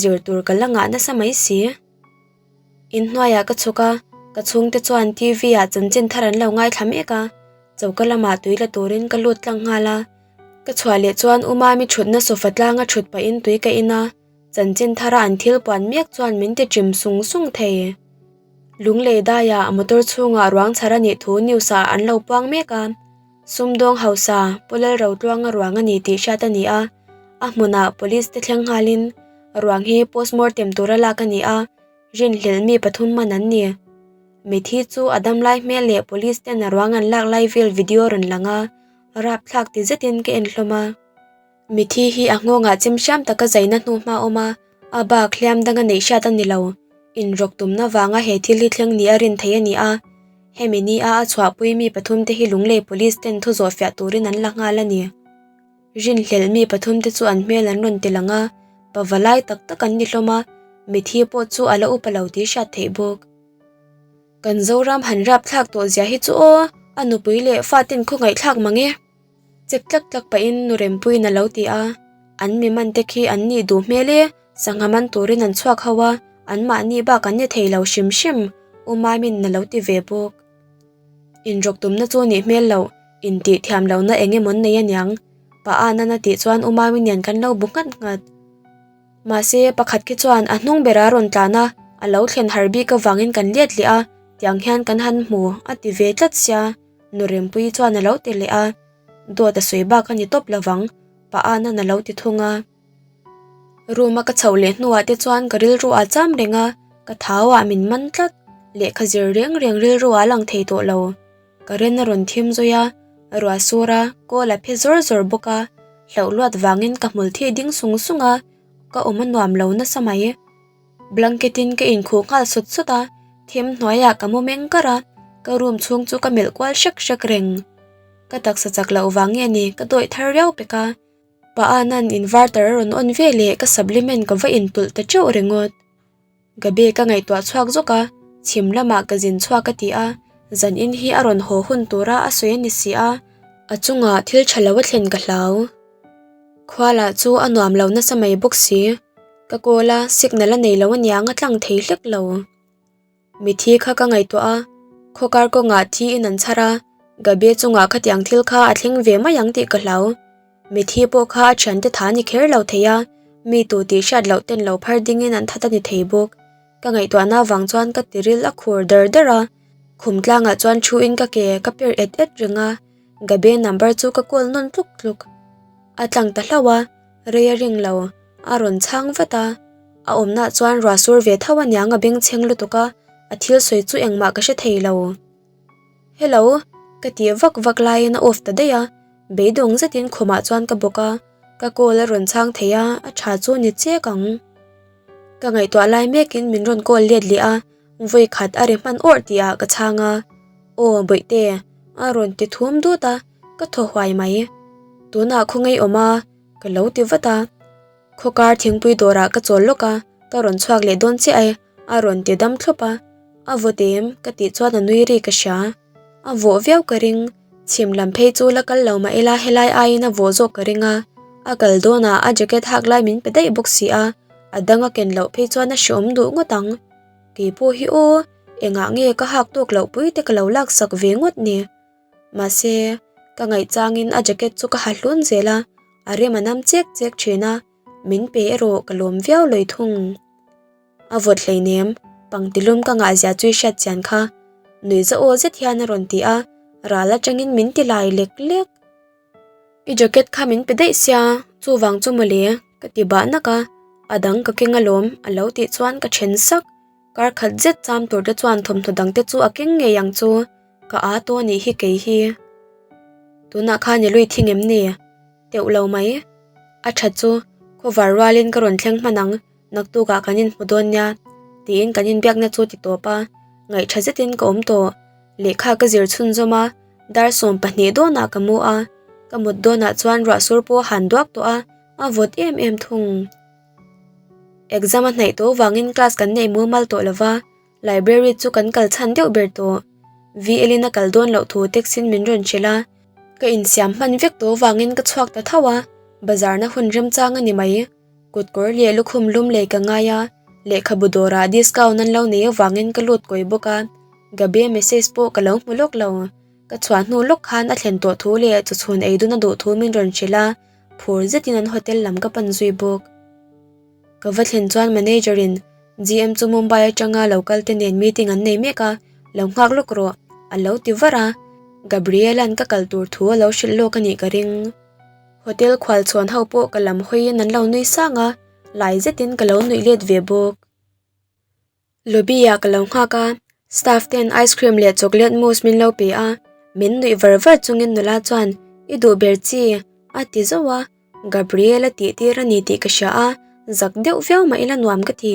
zir tur ka la ngah nasa mai si. Inhnuaiah ka chhuk a, ka chhungte chuan TV ah chanchin thar an lo ngaithla mek a, choka lamah tui la turin ka lut tlang nghal a. Ka chhuah leh chuan U Mami thutna sofa tlanga thut pahin tui ka in a, chanchin thara an thil puan mek chuan min ti chim sung sung thei. Lunglei daiah motor chhungah ruang chhar a nih thu news ah an lo puang mek a, sumdawng hausa Pu Lalrotluanga ruang a ni tih hriat a ni a, a hmunah police te thleng nghalin ruang hi postmortem tura lak a ni a, rinhlelh mi pathum man an ni. Mithi chu a damlai hmel leh police ten a ruang an lak lai vel video rawn lang a, rapthlak ti zetin ka en hlawm a. Mithi hi a nghawngah chem hriam taka zaina hnu hma awm a, a bak hliam danga neih hriat a ni lo. Inrawk tumna vanga he thil hi thleng ni a rin thei a ni a, hemi ni a a chhuahpui mi pathum te hi Lunglei Police ten thu zawh fiah turin an la nghal a ni. Rinhlelh mi pathum te chu an hmel an rawn ti lang a, pava lai tak tak an ni hlawm a, mithi pawh chu a la upa lo tih hriat theih bawk. Kan Zoram han rap thlak tawh zia hi chu aw, a nupui leh faten khawngaihthlak mang e. Chek tlak tlak pahin nu Rempuiin a lo ti a, an mi man te khi an nih duh hmel e, sangha man turin an chhuak ho a, anmahni bak an ni thei lo hrim hrim, U Maimin a lo ti ve bawk. Inrawk tumna chu nih hmel loh, intih thiam lohna eng emaw an nei aniang, Pa Anan a tih chuan U Maimin nen kan lo bu nghat nghat. Mahse, pakhat khi chuan a hnung bera rawn tlan a, a lo thlen har bik avangin kan let leh a, tiang hian kan han hmu, a ti ve tlat sia. Nu Rempuii chuan a lo ti leh a, dawt a sawi bak a ni tawp lovang, Pa Anan a lo ti thung a. Room a ka chhoh leh hnuah te chuan ka rilru a cham reng a, ka thau ah min man tlat, lehkha zir reng reng rilru ah a lang thei tawh lo. Ka ren a rawn thim zui a, ruah sur a, kawl a phe zawr zawr bawk a, hlauh luat vangin ka hmul thih ding sung sung a, ka awm a nuam lo nasa mai. Blanket in ka inkhuh nghal sawt sawt a, them hnuaiah ka mu meng kar a, ka room chhung chu ka melh kual hrek hrek reng. Ka taksa chak loh vang nge ni ka dawih thar riau pek a, Pa Anan inverter a rawn on ve leh ka supplement ka va intulh ta teuh ringawt. Gabe ka ngaihtuah chhuak zawk a, chhim lamah ka zin chhuak a ti a, zan in hi a rawn haw hun tura a sawi a ni si a, a chungah thil tha lo a thlen ka hlau. Khua lah chu a nuam lo nasa mai bawk si. Ka call a, signal a nei lo aniang a tlang thei hlek lo. Mithi kha ka ngaihtuah a, khawkar kawngah thi in an chhar a, Gabe chungah khatiang thil kha a thleng ve mai ang tih ka hlau. Mithi pawh kha a thiante tha ni kher lo thei a, mi tu tih hriat loh ten lo phar dingin an that a ni thei bawk. Ka ngaihtuahna avang chuan ka tiril a khur dar dar a, khum tlangah chuan thu in ka ke ka per et et reng a, Gabe number chu ka call nawn tluk tluk. A tlang ta hlauh a, rei a ring lo, a rawn chhang vat a. A awmnaah chuan ruah sur ve tho aniang a bengchheng lutuk a, a thil sawi chu engmah ka hre thei lo. Hello, ka tih vak vak laiin a off ta daih a, beidawng zetin khumah chuan ka bawk a, ka call a rawn chhang thei a, a tha chu ni chek ang. Ka ngaihtuah lai mekin min rawn call let leh a, vawi khat a ri hman awrh tihah ka chhang a, Aw bawihte, a rawn ti thum dut a, ka thaw huai mai. Tunah khawngaih awm a, ka lo ti vat a. Khawkar thingpui dawrah ka chawl lawk a, ka rawn chhuak leh dawn chiah e, a rawn ti dam thlup a. A vawt em? ka tih chuan a nui ri ka hria. A vawh viau ka ring. Chhim lam phei chu la kal lo mah ila helai aiin a vawh zawk ka ring a, a kal dawnah a jacket hak lai min pe daih bawk si a, a dang a ken loh phei chuan a hreawm duh ngawt ang. Kei pawh hi aw, engah nge ka hak tawk loh pui te ka lo laksak ve ngawt ni. Mahse, ka ngaihchangin a jacket chu ka ha hlun zel a, a rem a nam chek chek thin a, min pe erawh ka lawm viau lawih thung. A vawt hleinem, pangtilum ka ngahzia chu i hriat chian kha. Nuihza aw zet hian a rawn ti a, ral atangin min ti lai lek lek. I jacket kha min pe daih sia, chuvang chu mawle, ka ti bah nak a, a dang ka keng alawm a lo tih chuan ka then sak. Kar khat zet cham tur te chuan thawmhnaw dang te chu a keng ngei ang chu, ka â tawh a nih hi kei hi. Tunah khan i lui thing em ni? Teuh lo mai. A tha chu, khawvar rualin ka rawn thleng hman ang. Naktukah kan inhmu dawn nia tiin kan inbiakna chu ti tawp a, ngaihṭha zetin ka awm tawh. Lehkha ka zir chhunzawm a, dar 12 dawnah ka mu a, ka mut dawnah chuan ruah sur pawh a han duak tawh a, a vawt em em thung. Exam a hnaih tawh vangin class kan nei mumal tawh lo va, library chu kan kal chhan deuh ber tawh. VL in a kal dawn loh thu text in min rawn hrilh a, ka insiam hman vek tawh vangin ka chhuak ta tho a, bazar na hun remchang a ni mai. Kut kawr leh lukhum lum lei ka ngai a, lehkhabu dawrah discount an lo nei avangin ka lut kawi bawk a, Gabi a message pawh ka lo hmu lawk lo. Ka chhuah hnu lawk khan a thlen tawh thu leh chawchhun ei dun a duh thu min rawn hrilh a, phur zetin an hotel lam ka pan zui bawk. Ka va thlen chuan manager in GM chu Mumbai atanga lo kal te nen meeting an nei mek a, lo nghak lawk rawh a lo ti var a, Gabriel-a'n ka kal tur thu a lo hrilh lawk a nih ka ring. Hotel khual chhuan ho pawh ka lam hawiin an lo nui sang a, lai zetin ka lo nuih let ve bawk. Lobby ah ka lo nghak a, staff ten ice cream leh chocolate mousse min lo pe a, min nuih var var chungin nula chuan i duh ber chi a ti zauh a, Gabriel a tih tir a ni tih ka hria a, zak deuh viau mah ila nuam ka ti,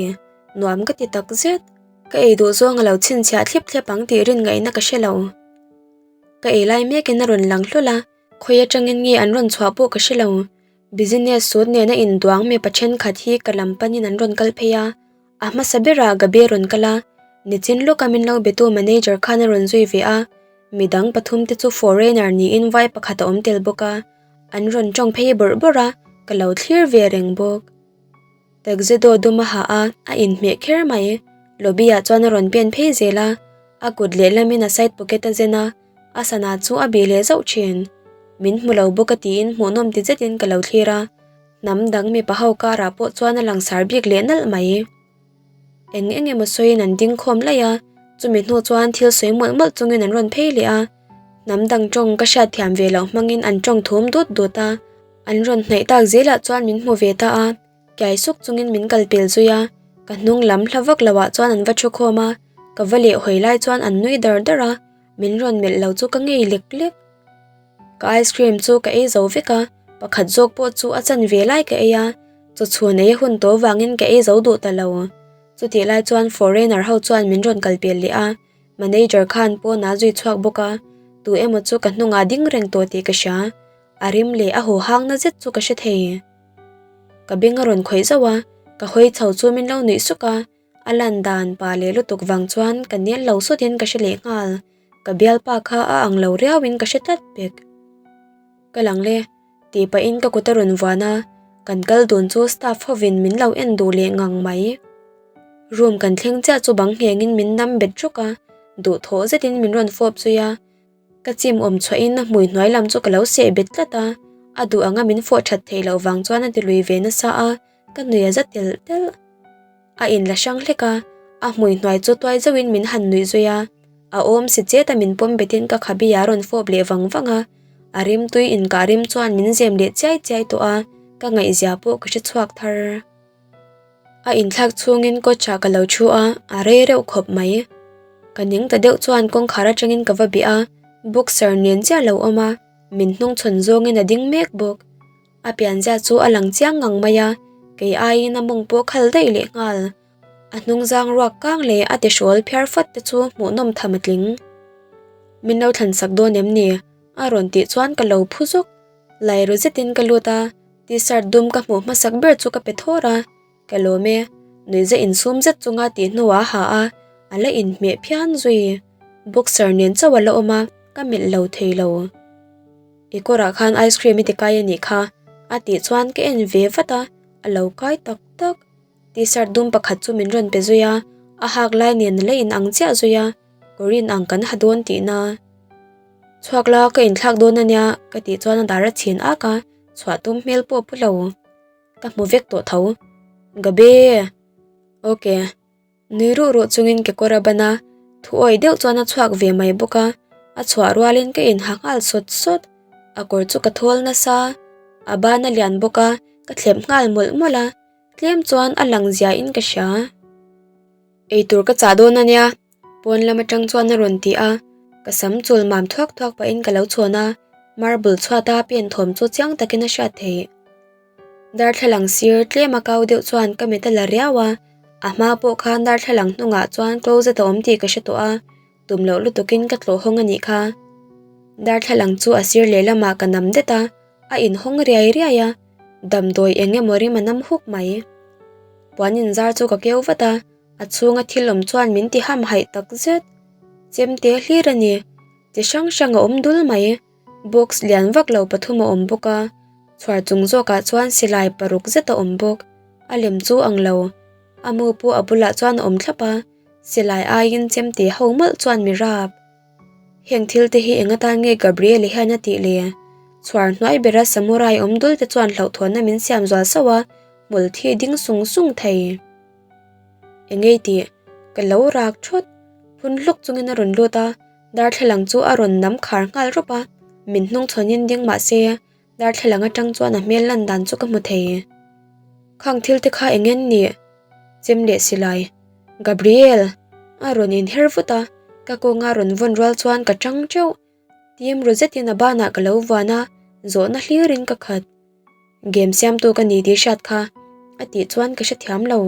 nuam ka ti tak zet. Ka ei duh zawng a lo chhinchhiah thlip thlep ang tih rin ngaihna ka hre lo. Ka ei lai mekin a rawn lang hlawl a. Khawi atangin nge an rawn chhuah pawh ka hre lo. Business suit nena induang mipa thenkhat hi ka lam panin an rawn kal phei a. A hmasa berah Gabi a rawn kal a, nichin lawka min lo betu manager khan a rawn zui ve a. Midang pathum te chu foreigner niin vai pakhat a awm tel bawk a. An rawn tawng phei bawrh bawrh a, ka lo thlir ve reng bawk. Tuxedo dum a ha a, a inhmeh kher mai. Lobby ah chuan a rawn pen phei zel a, a kut lehlamin a side pocket a zen a. A sana chu a bih leh zauh thin. Min hmu lo bawk a tiin hmuhnawm ti zetin ka lo thlir a, hnam dang mipa ho karah pawh chuan a langsar bik leh nalh mai. Eng eng emaw sawiin an ding khawm laih a, chumi hnu chuan thil sawi mawlh mawlh chungin an rawn phei leh a. Hnam dang tawng ka hriatthiam ve loh hmangin an tawng thum dut dut a, an rawn hnaih tak zelah chuan min hmu ve ta a. Kiai suk chungin min kal pel zui a, ka hnung lam hla vak lo ah chuan an va thu khawm a, ka va leh hawi lai chuan an nui dar dar a, min rawn melh lo chu ka ngei lek lek. Ka ice cream chu ka ei zo vek a, pakhat zawk pawh chu a chan ve lai ka ei a, chaw chhun ei a hun tawh vangin ka ei zo duh ta lo. Chutih lai chuan foreigner ho chuan min rawn kal pel leh a, manager khan pawn a zui chhuak bawk a, tu emaw chu ka hnungah ding reng tawh tih ka hria, a rim leh a haw hang na zet chu ka hre thei. Ka beng a rawn khawih zauh a, ka hawi chho chu min lo nuih suk a, a lan dan pa leh lutuk vang chuan ka nel lo sawtin ka hre leh nghal, ka bialpa kha a ang lo riauin ka hre tlat pek. Ka lang le, tih pahin ka kut a rawn vuan a, kan kal dun chu staff hovin min lo en duh leh ngang mai. Room kan thleng chiah chu bang nghengin min nam bet ruk a, duhthawh zetin min rawn fawp zui a, Ka chim awm chhuahin a hmui hnuai lam chu ka lo seh bet tlat a, a duh anga min fawh that theih loh vang chuan a ti lui ve nasa a, ka nui a za telh telh. A inla hrang hlek a, a hmui hnuai chu tuai zauhin min han nuih zui a, a awm si chet a min pawm betin ka khabi a rawn fawp leh vang vang a, a rimtui inkah rim chuan min zem leh chiai chiai tawh a, ka ngaihzia pawh ka hre chhuak thar. A inthlak chhungin kawchah ka lo thu a, a rei reuh khawp mai. Ka ning ta deuh chuan kawngkhar atangin ka va bih a, boxer nen chiah lo awm a, min hnungchhawn zawngin a ding mek bawk. A pianzia chu a lang chiang ngang mai a, kei aiin a mawng pawh khal daih leh nghal. A hnungzang ruak kang leh a tihrawl phiar fat te chu hmuhnawm tham a tling. Min lo thlansak dawn em ni? A rawn tih chuan ka lo phu zawk. Lai ru zetin ka lut a, T-shirt dum ka hmuh hmasak ber chu ka pe thawr a, ka lawm e, nuihza insum zet chunga tih hnuah a ha a, a la inhmeh phian zui. Boxer nen chauh a la awm a, ka melh lo thei lo. I kawrah khan ice cream i ti kai a nih kha a tih chuan ka en ve vat a, a lo kai tak tak. T-shirt dum pakhat chu min rawn pe zui a, a hak lai nen la in ang chiah zui a, kawr in ang kan ha dawn tihna. Chhuak la ka inthlak dawn a nia ka tih chuan a dar a chhin ak a, chhuah tum hmel pawh a pu lo. Ka hmu vek tawh tho. Gabe! Ok. Nui ruh ruh chungin kekawr a ban a, thu awih deuh chuan a chhuak ve mai bawk a, a chhuah rualin ka inha nghal sawt sawt. A kawr chu ka thawl nasa, a ban a lian bawk a, ka thlep nghal mawlh mawlh a, tlem chuan a lang ziahin ka hria. Eitur ka chah dawn a nia, pawn lam atang chuan a rawn ti a, ka sam chul mam thuak thuak pahin ka lo chhawn a, marble chhuata pen thawm chu chiang takin a hriat theih. Darthlalang sir tlem a kau deuh chuan ka mit a la riau a, a hma pawh khan darthlalang hnungah chuan closet a awm tih ka hre tawh a, tum loh lutukin ka tlawh hawng a nih kha. Darthlalang chu a sir lehlamah ka nam det a, a inhawng riai riai a, damdawi eng emaw rim a nam huk mai. Puan inzar chu ka keu vat a, a chhunga thil awm chuan min ti ham haih tak zet. Chemte hlir a ni, chi hrang hrang a awm dul mai. Box lian vak lo pathum a awm bawk a, chhuar chung zawkah chuan silai paruk zet a awm bawk. A lem chu ang lo, a mu pawh a bulah chuan a awm thlap a, silai aiin chemte ho mawlh chuan mi rap. Heng thil te hi eng atan nge Gabriel-i hian a tih le? Chhuar hnuai bera samurai awm dul te chuan hlauhthawnna min siam zual sauh a, hmul thi ding sung sung thei. Engei tih? Ka lo rak thawt. Phun hluk chungin a rawn lut a, Darthlalang chu a rawn nam khar nghal rawp a, min hnung chhawnin ding mah se darthlalang atang chuan a hmel lan dan chu ka hmu thei. Khang thil te kha eng en nih? Chem leh silai. Gabriel! A rawn inher vut a, ka kawnga rawn vawn rual chuan ka tang teuh. Tim ru zetin a banah ka lo vuan a, zawhna hlirin ka khat. Game siamtu ka ni tih hriat kha a tih chuan ka hrethiam lo.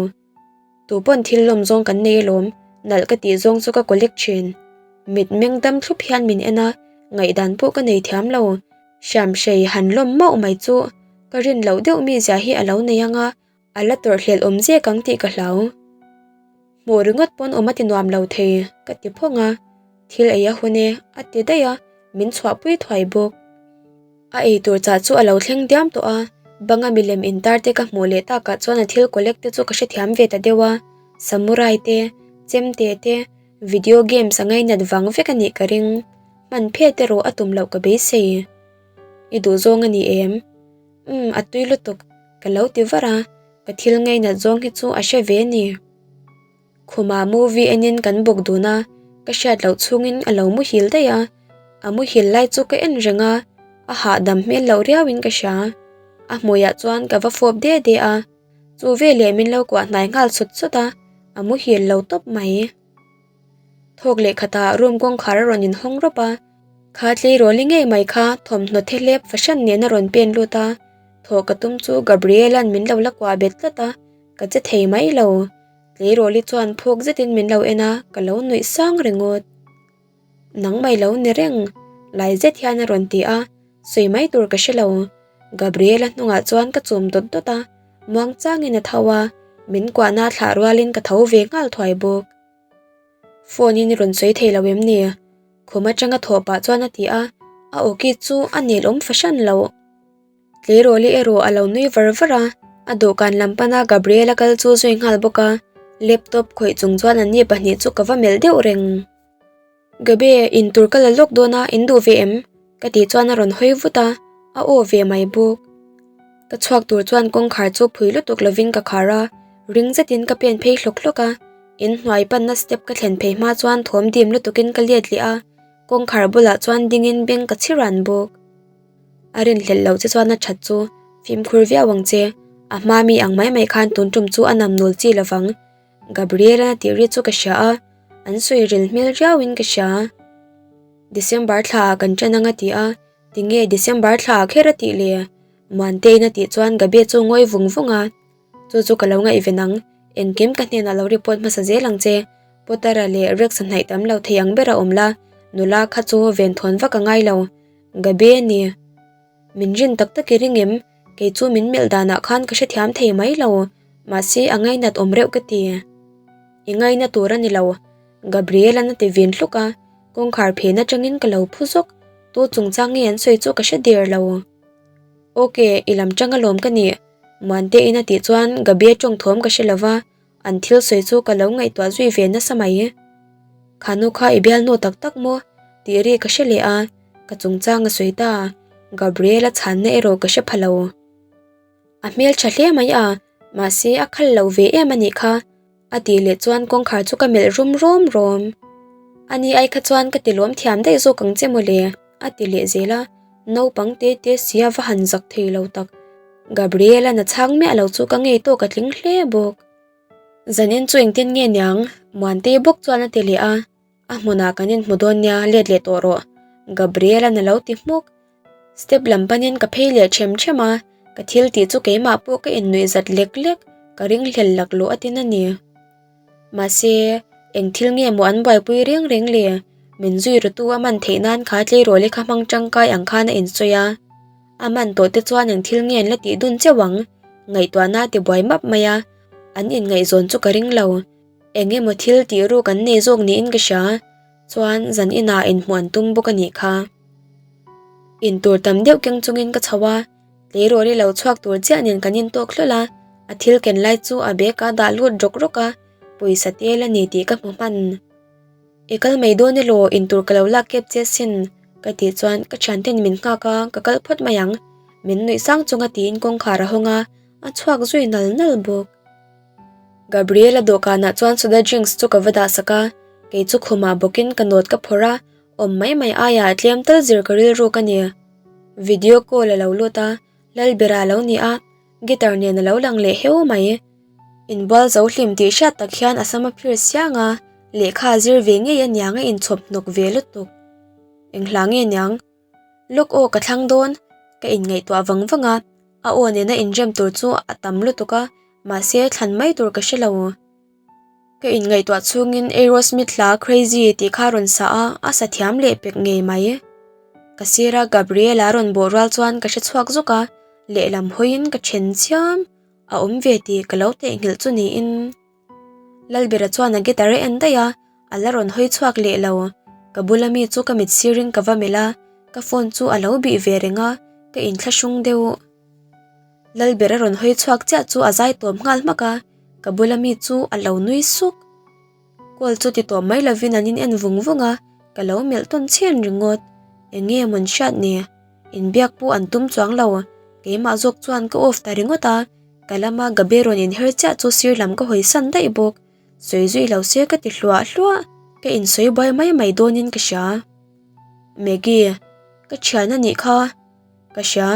Tu pawn thil lawm zawng kan nei alawm, nalh ka tih zawng chu ka collect thin. Mit meng dam thlup hian min en a, ngaihdan pawh ka nei thiam lo. Hriamhrei han lawm mauh mai chu ka rin loh deuh mizia hi a lo nei ang a, a la tawrh hlelh awm zek ang tih ka hlau. Hmuh ringawt pawn awm a ti nuam lo thei, ka ti phawng a. Thil ei a hun e, a ti daih a, min chhuahpui thuai bawk. A eitur chah chu a lo thleng diam tawh a, banga milem intar te ka hmuh leh takah chuan a thil collect te chu ka hrethiam ve ta deuh a, samurai te, chemte te, video games a ngainat vang vek a nih ka ring. Hman phet erawh a tum loh ka beisei. I duhzawng a ni em? Umm, a tui lutuk, ka lo ti var a, ka thil ngainat zawng hi chu a hre ve a ni. Khumah movie enin kan bawk dun a, ka hriat loh chhungin a lo muhil daih a, a muhil lai chu ka en reng a, a hahdam hmel loh riauin ka hria. A hmuiah chuan ka va fawp de de a, chu veleh min lo kuah hnai nghal sawt sawt a, a muhil lo tawp mai. Thawk leh khatah room kawngkhar a rawn inhawng rawp a, kha tleirawl-i ngei mai kha thawmhnaw thehlep fahran nen a rawn pen lut a, thawh ka tum chu Gabriel-a'n min lo la kuah bet tlat a, ka che thei mai lo. Tleirawl-i chuan phawk zetin min lo en a, ka lo nuih sang ringawt. Nang mai lo ni reng, lai zet hian a rawn ti a, sawi mai tur ka hre lo. Gabriel-a hnungah chuan ka chum dawt dawt a, muang changin a tho a, min kuahna thlah rualin ka tho ve nghal thuai bawk. Phone in i rawn sawi thei lo em ni? Khum atanga thawh pah chuan a ti a, a awki chu a nelawm fahran loh. Tleirawl-i erawh a lo nui var var a, a dawhkan lam pana Gabriel-a kal chu zui nghal bawk a, laptop khawih chung chuan anni pahnih chu ka va melh deuh reng. Gabe, in tur ka la lawk dawn a, in duh ve em? Ka tih chuan a rawn hawi vut a, a aw ve mai bawk. Ka chhuak tur chuan kawngkhar chu phui lutuk lovin ka khar a, ring zetin ka pen phei hlawk hlawk a, in hnuai panna step ka thlen phei hma chuan thawm dim lutukin ka let leh a, kawngkhar bulah chuan dingin beng ka chhi ran bawk. A rinhlelh loh che chuan a that chu fimkhur viau ang che, a hma mi ang mai mai khan tun tum chu a nam nul chi lovang. Gabriel-a tih ri chu ka hria a, an sawi ril hmel riauin ka hria. December thlaah kan ṭan ang a ti a, tinge December thlaah kher a tih le? Muantein a tih chuan Gabe chu ngawi vung vung a. Chu chu ka lo ngaihven ang, engkim ka hnenah lo report hmasa zel ang che. Potter-a leh Rex-a hnaih tam lo thei ang ber a awm la, nula kha chu venthawn vak a ngai lo. Gabe a ni. Min rin tak tak i ring em? Kei chu min melh danah khan ka hrethiam thei mai lo, mahse a ngainat awm reuh ka ti. I ngaina tur a ni lo, Gabriel-a'n a ti vin hluk a, kawngkhar phen atangin ka lo phu zawk. Tu chungchang nge an sawi chu ka hre der lo. Ok, i lam tang alawm ka nih. Muantein a tih chuan Gabi a tawng thawm ka hre lo va, an thil sawi chu ka lo ngaihtuah zui ve nasa mai. Khanu kha i bialnu tak tak maw? tih ri ka hre leh a, ka chungchang a sawi ta. Gabriel-a chhanna erawh ka hre pha lo. A hmel tha hle mai a, mahse a khal lo ve em a nih kha. A tih leh chuan kawngkhar chu ka melh rum rawm rawm. Ani ai kha chuan ka ti lawm thiam daih zawk ang che mawle, a ti leh zel a, naupang te te si a va han zak thei lo tak. Gabriela na chhang miah lo chu ka ngei tawk a tling hle bawk. Zanin chu engtin nge niang? Muantei bawk chuan a ti leh a. A hmunah kan inhmu dawn nia, let leh tawh rawh, Gabriel-a'n a lo ti hmuk. Step lam panin ka phei leh ṭhem ṭhem a, ka thil tih chu keimah pawh ka innuih zat lek lek, ka ringhlel laklawh a tin a ni. Mahse, eng thil nge maw an buaipui reng reng le? Min zui rawtu a man theih nan kha tleirawl hi kha hmang ṭangkai ang khan a insawi a. A man tawh te chuan eng thil nge an la tih dun cheuh ang? Ngaihtuahna a ti buai map mai a, an inngaihzawn chu ka ring lo. Eng emaw thil tih ruk an nei zawk niin ka hria, chuan zan inah inhmuh an tum bawk a nih kha. Intur tam deuh keng chungin ka chho a, tleirawl i lo chhuak tur chiah nen kan intawk hlawl a, a thil ken lai chu a bag ah dah lut rawk rawk a, pawisa tel a ni tih ka hmu hman. I kal mai dawn elaw intur ka lo lak kep che sin ka tih chuan ka thianten min nghak a, ka kal phawt mai ang, min nuih sang chunga tiin kawngkhar a hawng a, a chhuak zui nal nal bawk. Gabriela dawhkanah chuan soda drinks chu ka va dah sak a, kei chu khumah bawkin ka nawt ka phawrh a, awm mai mai aiah tlem tal zir ka rilru ka ni. Video call a lo lut a, Lalbera a lo ni a, guitar nen a lo lang leh heu mai. Inbual zo hlim tih hriat tak hian a sam a phir siang a, lehkha a zir ve ngei aniang a inchhawp hnawk ve lutuk. Eng hla nge niang? Lawk aw ka thlang dawn, ka inngaihtuah vang vang a, a aw nena inrem tur chu a tam lutuk a, mahse thlan mai tur ka hre lo. Ka inngaihtuah chhungin Aerosmith hla Crazy tih kha a rawn sa a, a sa thiam leh pek ngei mai. Ka sira Gabriela rawn bawh rual chuan ka hre chhuak zuk a, lehlam hawiin ka then chiam, a awm ve tih ka lo theihnghilh chu niin. Lalbera chuan a guitar a en daih a, a la rawn hawi chhuak leh lo. Ka bula mi chu ka mit sirin ka va melh a, ka phone chu a lo bih ve reng a, ka inthlahrung deuh. Lalbera rawn hawi chhuak chiah chu a zai tawp nghal hmak a, ka bula mi chu a lo nui suk. Call chu ti tawp mai lovin an in en vung vung a, ka lo melh tawn chhen ringawt. Eng nge mawn hriat ni? Inbiak pawh an tum chuang lo, keimah zawk chuan ka off ta ringawt a, Ka lama Gabe rawn inher chiah chu sir lam ka hawi san daih bawk. Sawi zui lo se ka ti hluah hluah. Ka insawi buai mai mai dawnin ka hria. Maggie, ka thian a nih kha. Ka hria.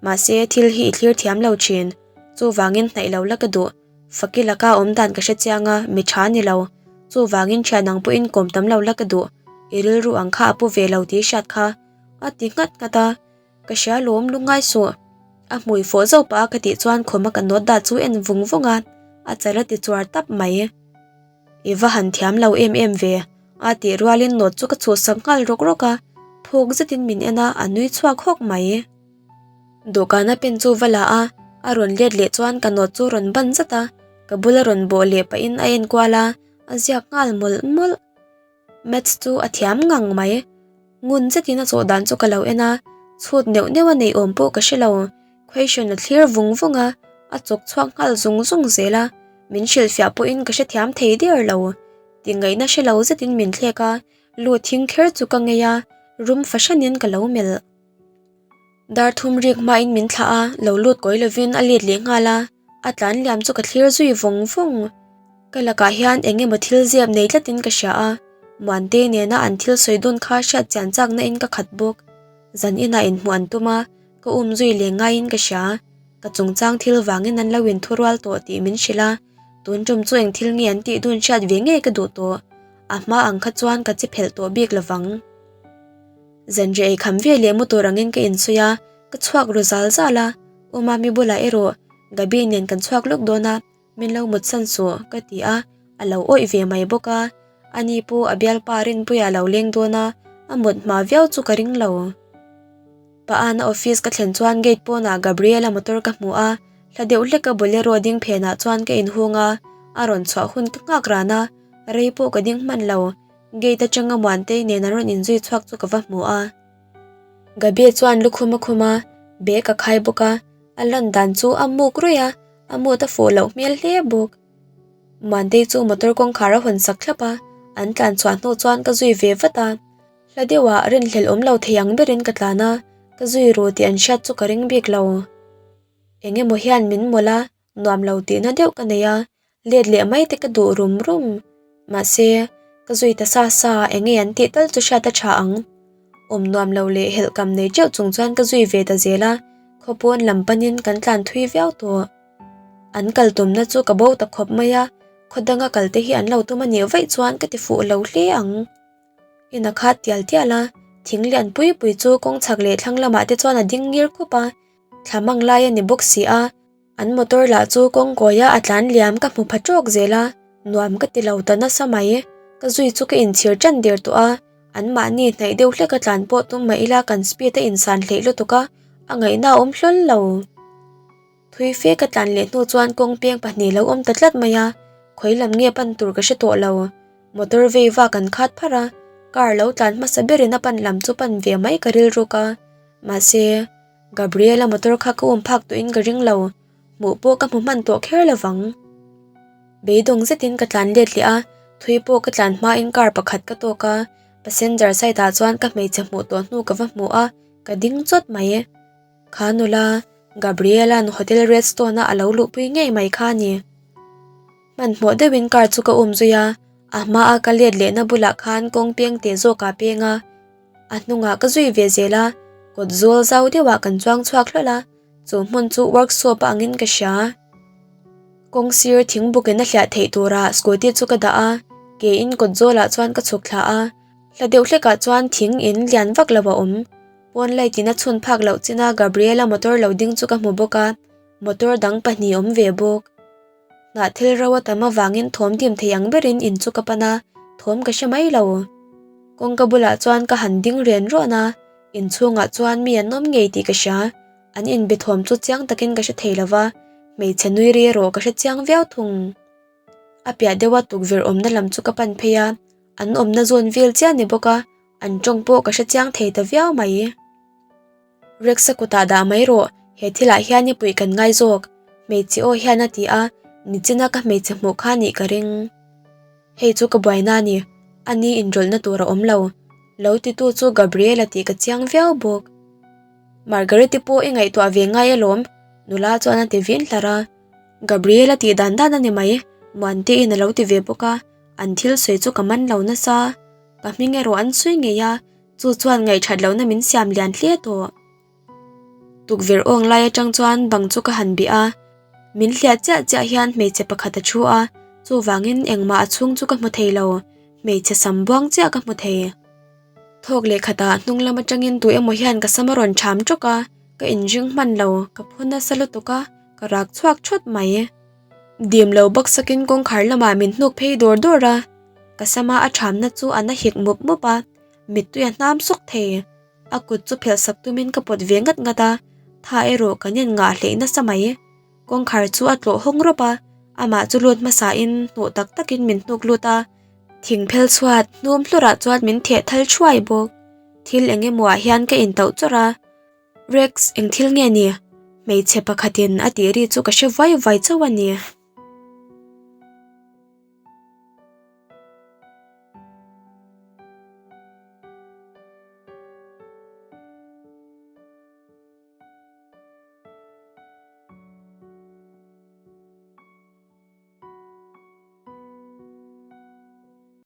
Mahse, thil hi i thlir thiam lo thin. Chuvangin hnaih lo la ka duh. Faki laka awm dan ka hre chiang a, mi tha ni lo. Chuvangin thian ang pawhin kawm tam lo la ka duh. I rilru ang kha a pu ve lo tih i hriat kha. A ti nghat nghat a. Ka hria lawm lungngai suh. A hmui fawh zauh pah a ka tih chuan khawma ka nawt dah chu en vung vung a, a chal a ti chuar tap mai. I va han thiam lo em em ve, a tih rualin nawt chu ka chhuhsak nghal rawk rawk a, phawk zetin min en a, a nui chhuak hawk mai. Dawhkana pen chu va la a, a rawn let leh chuan ka nawt chu rawn ban zat a, ka bula rawn bawh leh pahin a en kual a, a ziak nghal mawlh mawlh. Maths chu a thiam ngang mai. Ngun zetin a chawh dan chu ka lo en a, chhut neuh neuh a neih awm pawh ka hre lo. Question a thlir vung vung a, a chawk chhuak nghal zung zung zel a, min hrilhfiah pawhin ka hrethiam thei der lo. Tingaihna hre lo zetin min thlek a, lu thing kher chu ka ngei a, rum fahranin ka lo melh. Dar thum rik hmain min thlah a, lo lut kawi lovin a let leh nghal a, a tlan liam chu ka thlir zui vawng vawng. Ka lakah hian eng emaw thil ziap nei tlatin ka hria a, Muante nena an thil sawi dun kha hriat chian chakna in ka khat bawk. Zan inah inhmuh an tum a, ka um zui leh ngaiin ka hria. Ka chungchang thil vangin an lo inthurual tawh tih min hrilh a, tun tum chu eng thil nge an tih dun hriat ve ngei ka duh tawh. A hma ang kha chuan ka che phelh tawh bik lovang. Zanriah ei kham ve leh mu tur angin ka insawi a, ka chhuak ru zal zal a, U Mami bulah erawh Gabi nen kan chhuak lawk dawn a, min lo mutsan suh ka ti a, a lo awih ve mai bawk a, ani pawh a bialpa Rinpuia a lo leng dawn a, a mut hma viau chu ka ring lo. Paana office ka thlen chuan gate pawnah Gabriela motor ka hmu a, hla deuh hleka bolero ding phenah chuan ka inhung a, a rawn chhuah hun ka nghak ran a, rei pawh ka ding hman lo. Gate atanga Muantei nen an rawn inzui chhuak chu ka va hmu a. Gabi chuan lukhum a khum a, bag a khai bawk a, a lan dan chu a muk ruih a, a mood a fuh loh hmel hle bawk. Muantei chu motor kawngkhar a hawn sak thlap a, an tlan chhuah hnu chuan ka zui ve vat a. Hla deuhah rinhlelh awm lo thei ang berin ka tlan a, ka zui ru tih an hriat chu ka ring bik lo. Eng emaw hian min mawlh a, nuam lo tihna deuh ka nei a, let leh mai te ka duh rum rum. Mahse, ka zui ta sa sa eng nge an tih tal chu hriat a tha ang. Awm nuam lo leh helh kam nei teuh chung chuan ka zui ve ta zel a, khawpawn lam panin kan tlan thui viau tawh. An kal tumna chu ka bo ta khawp mai a, khaw danga kal te hi an lo tum a nih vaih chuan ka ti fuh lo hle ang. In a khat tial tial a, thing lian pui pui chu kawng chhak leh thlang lamah te chuan a ding ngir khup a, thla mang lai a ni bawk si a, an motor lah chu kawng kawia a tlan liam ka hmu pha tawk zel a, nuam ka ti lo ta nasa mai. Ka zui chu ka inchhir tan der tawh a, an mahni hnaih deuh hlek a tlan pawh tum mah ila kan speed a insan hleih lutuk a, a ngaihna a awm hlawl lo. Thui fe ka tlan leh hnu chuan kawng peng pahnih lo awm ta tlat mai a, khawi lam nge pan tur ka hre tawh lo. Motor vei vak an khat pharh a, car lo tlan hmasa berin a pan lam chu pan ve mai ka rilruk a. Mahse, Gabriela motor kha ka um phak tawhin ka ring lo, hmuh pawh ka hmu hman tawh kher lovang. Beidawng zetin ka tlan let leh a, thui pawh ka tlan hmain car pakhat ka tawk a, passenger side ah chuan ka hmeichhe hmuh tawh hnu ka va hmu a, ka ding chawt mai. Kha nula, Gabriela'n Hotel Redstone-a a lo luhpui ngei mai kha a ni. Hmanhmawh deuhin car chu ka um zui a, a hmaa ka let lehna bulah khan kawng peng teh zawk ah peng a, a hnungah ka zui ve zel a, kawt zawl zau deuhah kan chuang chhuak hlawlh a, chu hmun chu workshop a angin ka hria. Kawng sir thing bukin a hliah theih turah scooty chu ka dah a, ke in kawt zawlah chuan ka chhuk thla a, hla deuh hlekah chuan thing in lian vak lo a awm. Pawn light in a chhun phak loh chin a Gabriela motor lo ding chu ka hmu bawk a, motor dang pahnih awm ve bawk. Hnah thil ro a tam avangin thawm dim thei ang berin in chu ka pan a, thawm ka hre mai lo. Kawngka bulah chuan ka han ding ren rawn a, inchhungah chuan mi an awm ngei tih ka hria. An inbe thawm chu chiang takin ka hre thei lo va, hmeichhe nui ri erawh ka hre chiang viau thung. A piah deuha tukverh awmna lam chu ka pan phei a, an awmna zawn vel chiah ni bawk a, An tawng pawh ka hre chiang thei ta viau mai. Rex-a kutah dah mai rawh, he thilah hian i puih kan ngai zawk, hmeichhe aw hian a ti a, nichina ka hmeichhe hmuh kha nih ka ring. Hei chu ka buaina a ni, ani inrawlhna tur a awm lo, lo titu chu Gabriel-a tih ka chiang viau bawk. Margaret-i pawh i ngaihtuah ve ngai alawm, nula chuan a ti vin hlar a. Gabriel-a tih dan dan a ni mai, Muantein a lo ti ve bawk a, an thil sawi chu ka man lo nasa. Ka hming erawh an sawi ngei a, chu chuan ngaihthat lohna min siam lian hle tawh. Tukverh awng lai atang chuan bang chu ka han bih a, min hliah chiah chiah hian hmeichhe pakhat a thu a, chuvangin engmah a chhung chu ka hmu thei lo, hmeichhe sam buang chiah ka hmu thei. Thawk leh khatah hnung lam atangin tu emaw hian ka sam a rawn ṭham ṭawk a, ka inring hman lo, ka phu nasa lutuk a, ka rak chhuak thawt mai. Dim lo bawk sakin kawngkhar lamah min hnuk phei dawr dawr a, ka sama a thamna chu a na hik mup mup a, mittui a hnam sawk thei. A kut chu phelh sak tumin ka pawt ve ngat ngat a, tha erawh kan in ngah hleih nasa mai. Kawngkhar chu a tlawh hawng rawp a, amah chu lut hmasain hnawh tak takin min hnuk lut a, thing phel chhuat hnum hlurah chuan min theh thal thuai bawk. Thil eng emaw ah hian ka intauh chawrh a. Rex, eng thil nge ni? Hmeichhe pakhatin a tih ri chu ka hre vuai vuai chauh a ni.